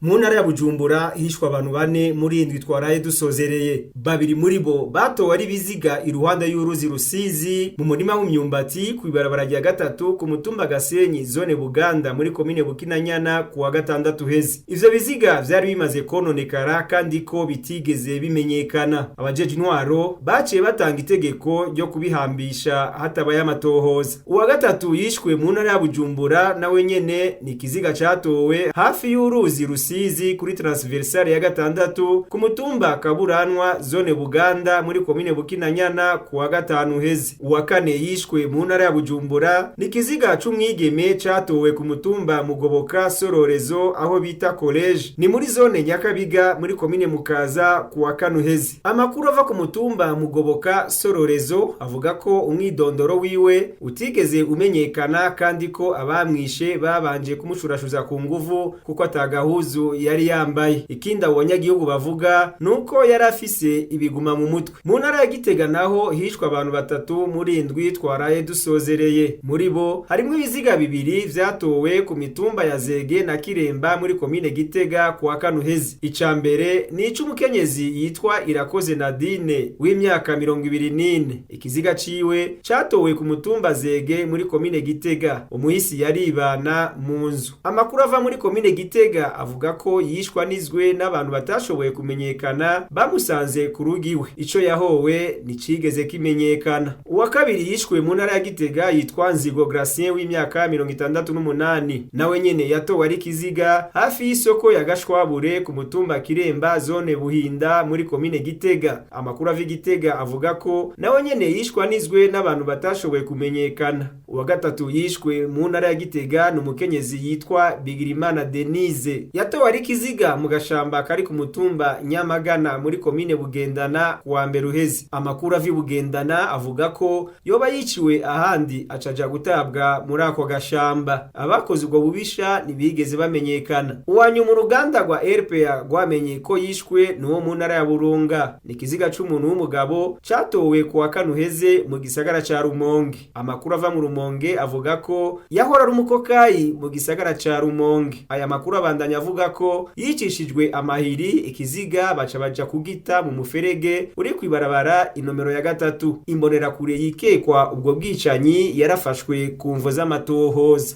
Mu ntara ya Bujumbura hishwe abantu bane muri indwi twaraye dusozereye. Babiri muri bo batowe ari biziga iruhande y'uruzi Rusizi mu murima w'imyumbati kw'ibarabara rya gatatu ku mutumba Gasenyi, zone Buganda, muri komine Bukinanyana kuwa gatandatu heze. Ivyo biziga vyari bimaze kononekara kandi ko bitigeze bimenyekana. Abajeje intwaro baciye batanga itegeko ryo kubihambisha hatabaye amatohoza. Uwa gatatu yishwe mu ntara ya Bujumbura nawe nyene ni ikiziga catowe hafi y'uruzi Rusizi kuri transversale ya gatandatu ku mutumba Kaburanwa, zone Buganda, muri komine Bukinanyana kuwa gatanu heze. Uwa kane yishwe mu ntara ya Bujumbura ni ikiziga c'umwigeme catowe ku mutumba Mugoboka Sororezo, aho bita college, ni muri zone Nyakabiga, muri komine Mukaza kuwa kane uheze. Amakuru ava ku mutumba Mugoboka Sororezo avuga ko umwidondoro wiwe utigeze umenyekana kandi ko abamwishe babanje kumushurashuza ku nguvu kuko atagahuzu yari yambaye. Ikindi abo banyagihugu bavuga nuko yari afise ibiguma mu mutwe. Mu ntara ya Gitega naho hishwe abantu batatu muri indwi twaraye dusozereye. Muri bo harimwo ibiziga bibiri vyatowe ku mitumba ya Zege na Kiremba muri komine Gitega kuwa kane uheze. Ica mbere ni ic'umukenyezi yitwa Irakoze Nadine w'imyaka 24. Ikiziga ciwe catowe ku mutumba Zege muri komine Gitega. Umuhisi yaribana mu nzu. Amakuru ava muri komine Gitega avuga ko yishwa nizwe n'abantu batashoboye kumenyekana bamusanze ku rugo iwe. Ico yahowe nticigeze kimenyekana. Uwa kabiri yishwe mu ntara ya Gitega yitwa Nzigo Gracien w'imyaka 68. Nawe nyene yatowe ari kiziga hafi y'isoko ya Gashwabure ku mutumba Kiremba, zone Buhinda, muri komine Gitega. Amakuru ava i Gitega avuga ko nawe nyene yishwa nizwe n'abantu batashoboye kumenyekana. Uwa gatatu yishwe mu ntara ya Gitega ni umukenyezi yitwa Bigirimana Denise. Yatowe ari kiziga mu gashamba kari ku mutumba Nyamagana muri komine Bugendana kuwa mbere uheze. Amakuru ava i Bugendana avuga ko yoba yiciwe ahandi acaja gutabwa muri ako gashamba. Abakoze ubwo bubisha ntibigeze bamenyekana. Uwanyuma uruganda rwa RPA rwamenye ko yishwe n'uwo mu ntara ya Burunga. Ni ikiziga c'umuntu w'umugabo catowe kuwa kane uheze mu gisagara ca Rumonge. Amakuru ava mu Rumonge avuga ko yahora ari umukokayi mu gisagara ca Rumonge. Aya makuru abandanya avuga ko yicishijwe amahiri, ikiziga baca baja kugita mu muferege uri kw'ibarabara inomero ya gatatu. Imbonerakure yikekwa ubwo bwicanyi yarafashwe ku mvo z'amatohoza.